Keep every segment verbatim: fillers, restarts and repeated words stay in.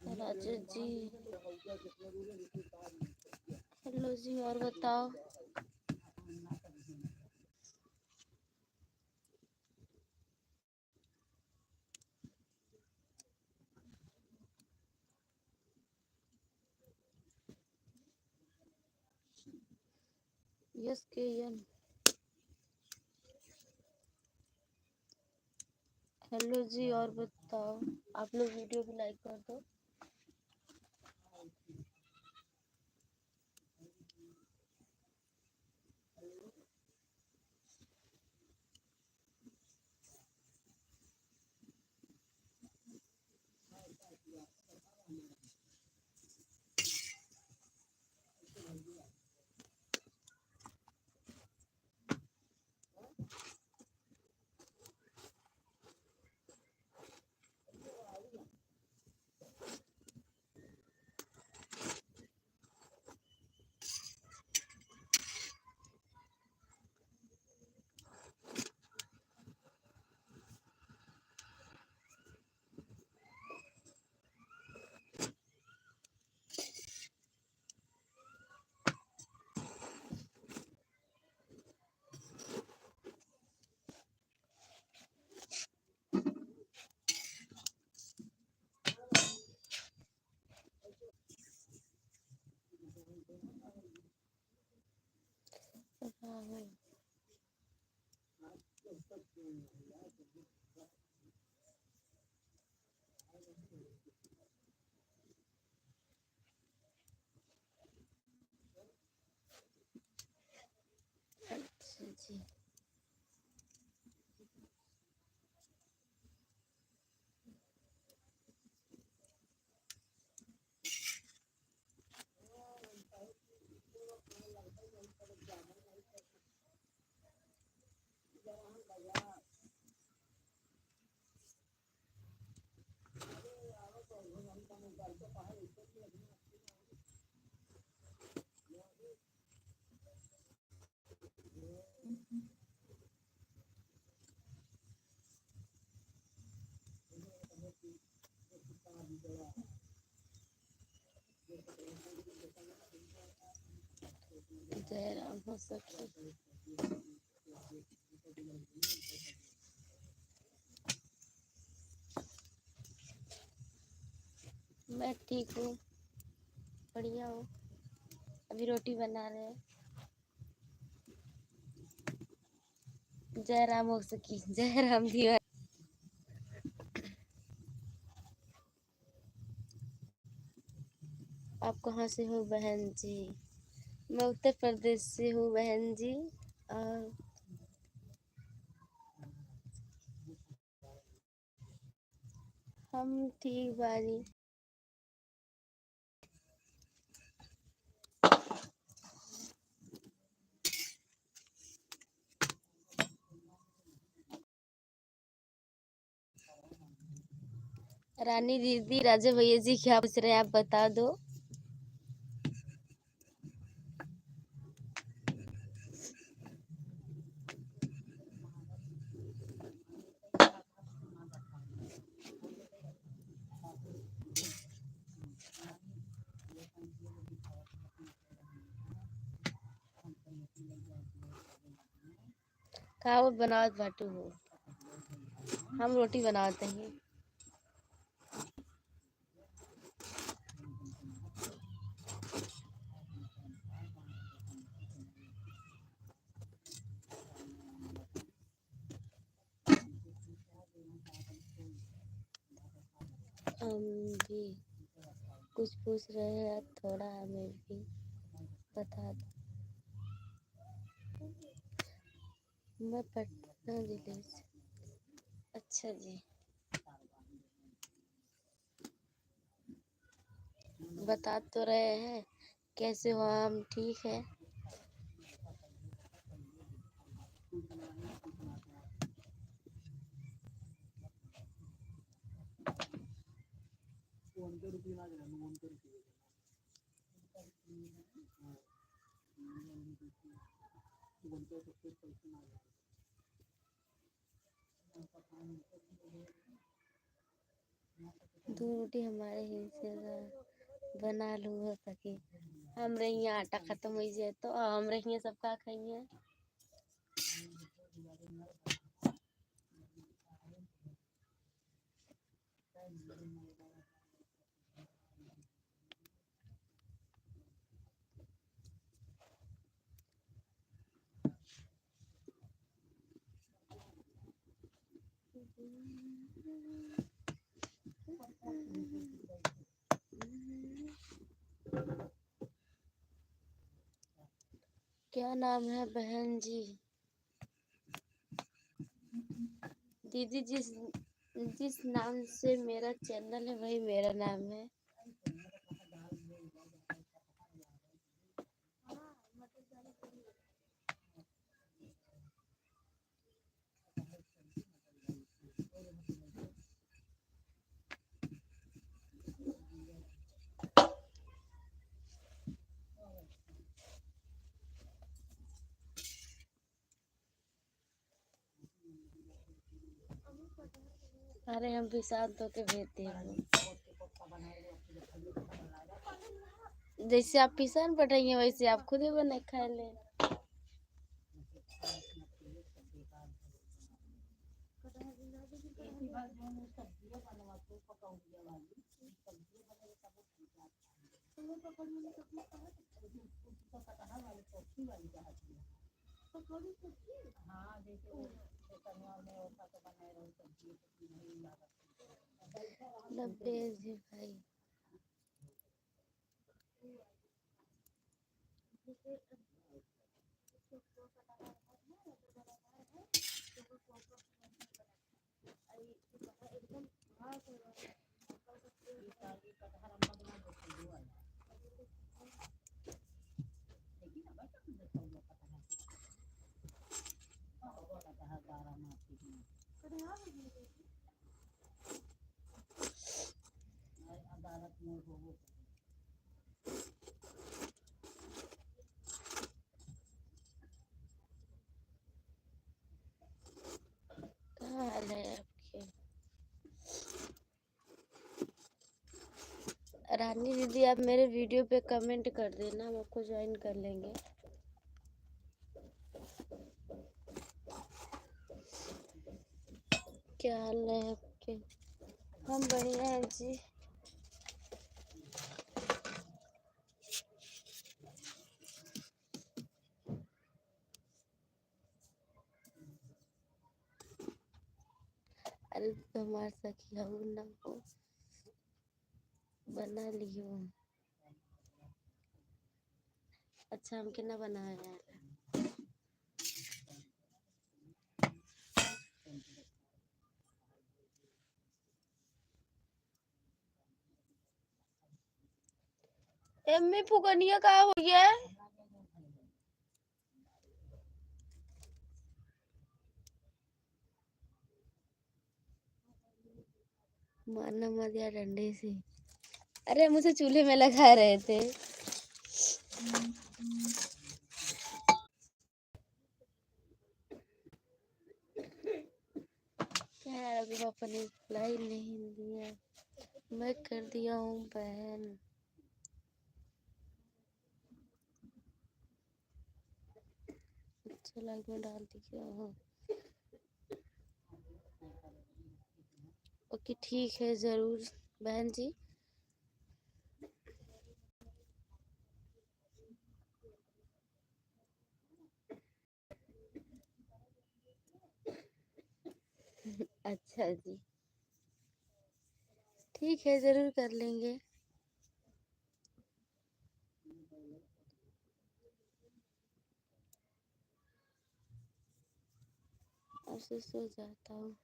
राजेश जी, हेलो जी, और बताओ। यस के एन। हेलो जी, और बताओ, आप लोग वीडियो भी लाइक कर दो। अच्छा जी। जय राम हो सखी। मैं ठीक हूँ, बढ़िया हूँ। अभी रोटी बना रहे हैं। जय राम हो सखी, जय राम दीवार। आप कहाँ से हो बहन जी? मैं उत्तर प्रदेश से हूँ बहन जी। और हम ठीक बानी। रानी दीदी, राजा भैया जी क्या पूछ रहे हैं, आप बता दो। का वो बनावत बाटू हो? हम रोटी बनावत हई। हम भी कुछ पूछ रहे हैं, थोड़ा हमें भी बता दो। मैं पटना जिले से। अच्छा जी, बता तो रहे हैं। कैसे हो? हम ठीक है। दो रोटी हमारे हिस्से का बना लू हो सके। हमरे यहाँ आटा खतम हो जाए तो, और हमरे यहाँ सब का खाइए। क्या नाम है बहन जी? दीदी, जिस, जिस नाम से मेरा चैनल है, वही मेरा नाम है। अरे, हम पिसान तो के भेज देबो। जैसे आप पिसान पठाइए, वैसे आप खुदे बना खा ले। लबेज है भाई। का हाल है आपके? रानी दीदी, आप मेरे वीडियो पे कमेंट कर देना, हम आपको ज्वाइन कर लेंगे। क्या हाल है आपके? हम बढ़िया हैं जी। अरे, तो हमार सखी हऊ ना हो, बना लियो। अच्छा, हमके ना बनाया। एम्मी फुकनिया का हो गया? मारना मत यार डंडे से। अरे, हम उसे चूल्हे में लगा रहे थे। क्या यार, अभी पापा ने रिप्लाई नहीं दिया। मैं कर दिया हूँ बहन। अच्छा, लाइव में डाल दीजिए। हाँ। ओके, ठीक है, ज़रूर बहन जी। अच्छा जी, ठीक है, ज़रूर कर लेंगे। ऐसे सो जाता हूँ।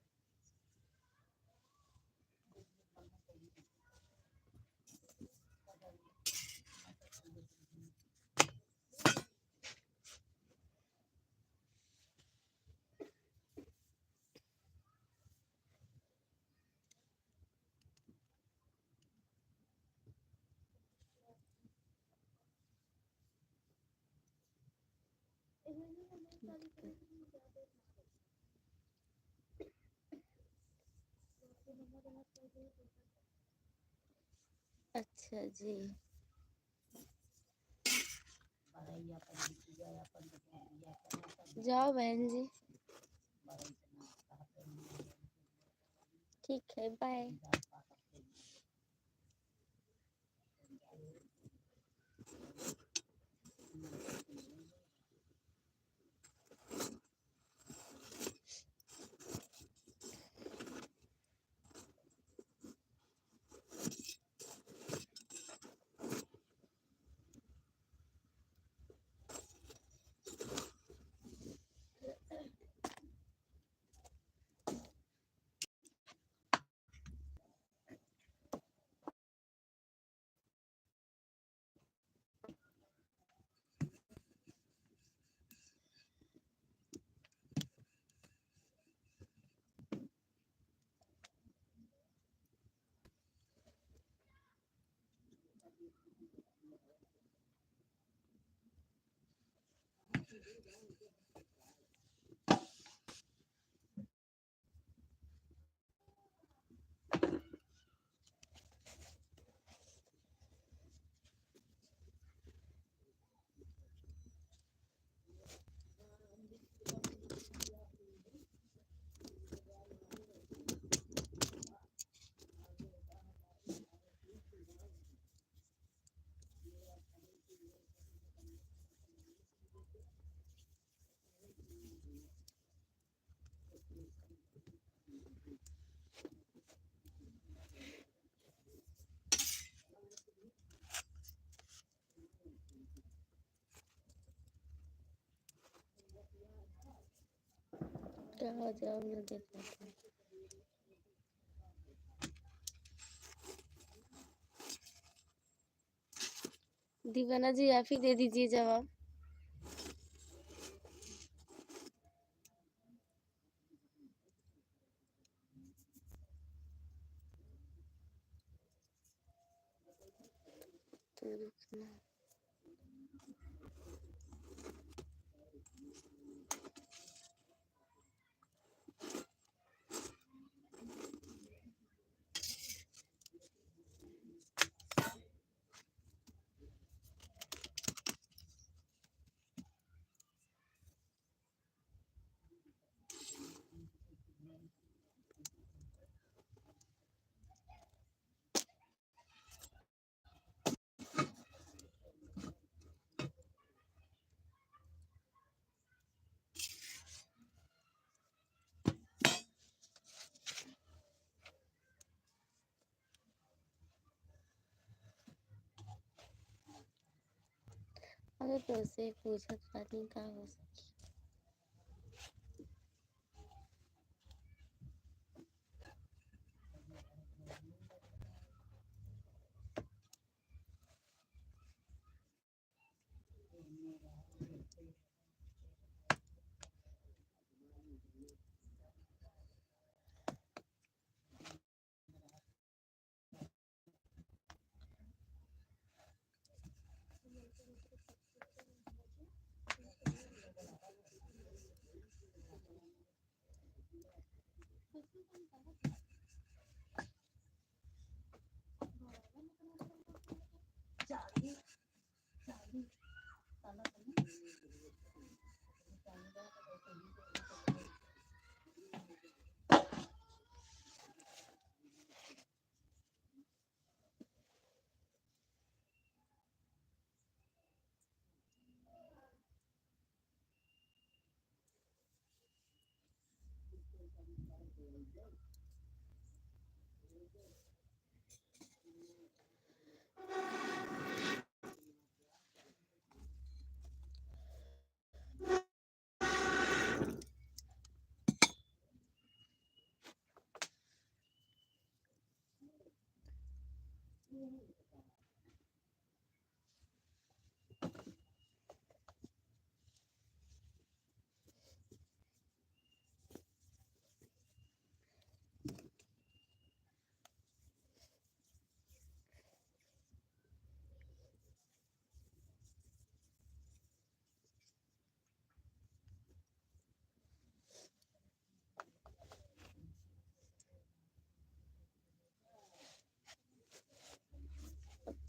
अच्छा जी, जाओ बहन जी। ठीक है, बाय। क्या हो जाओ, मैं देख लेती हूँ। दीवाना जी, आप ही दे दीजिए जवाब। तो रुकना। अरे, तो से पूछत बानी का हो सकी।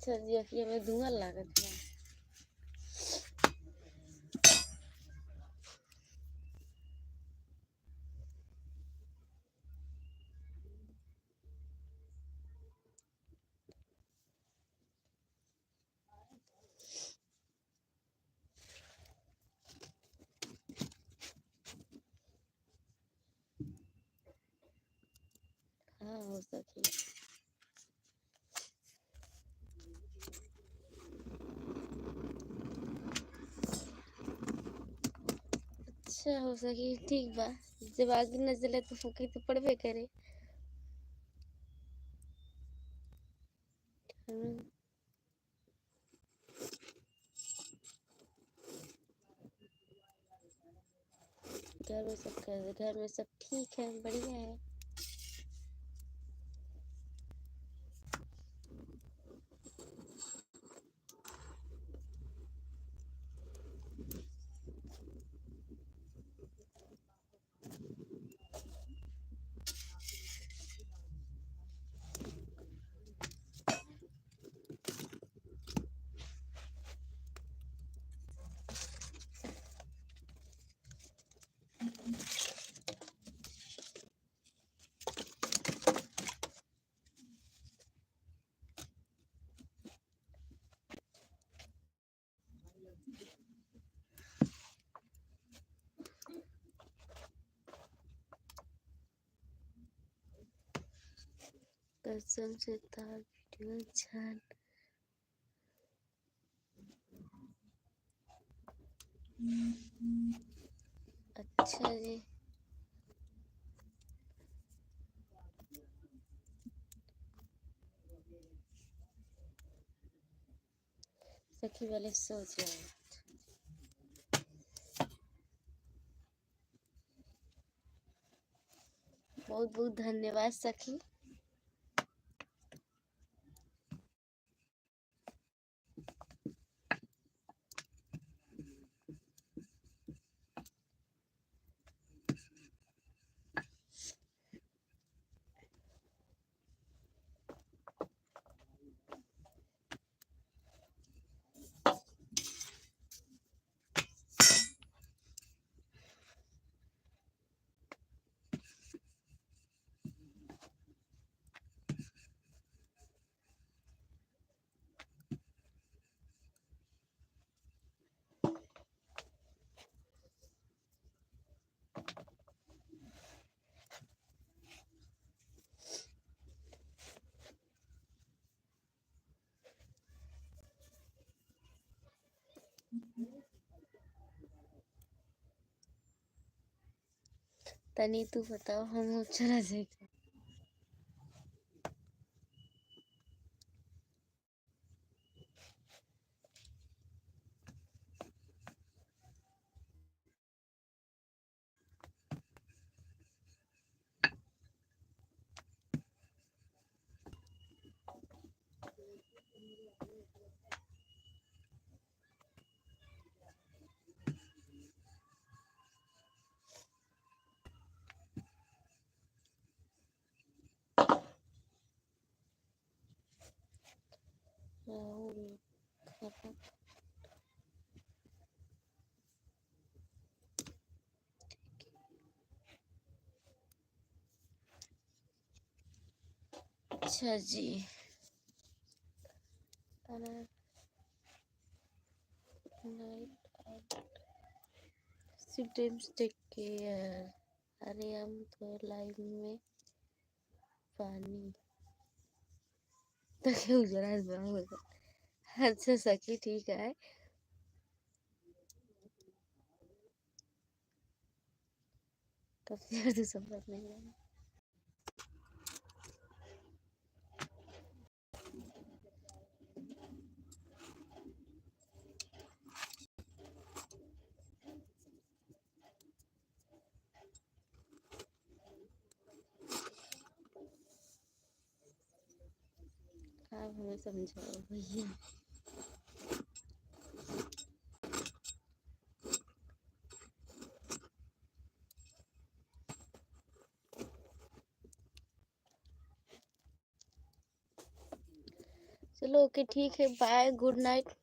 अच्छा जी, अखिया में धुआं लागत है। हाँ, हो सके। अच्छा, हो सके, ठीक बा। जब आगे न जले तो फूकी तो पड़बे करे। हाँ। घर में सब कैसे? घर में सब ठीक है, बढ़िया है। कसम से तार वीडियो जान। अच्छा जी। सखी वाले सो जाए। बहुत बहुत धन्यवाद सखी। तनी तू बताओ, हम चला जाए। राहुल खपत। अच्छा जी। Night out. Sweet dreams, take care. अरे, हम तो live में पानी तक उजरा हुआ होगा। अच्छा सखी, ठीक है। तब फिर दिसंबर में ही आएंगे। आप हमें समझाओ भैया। So चलो, ओके, ठीक है, बाय, गुड नाइट।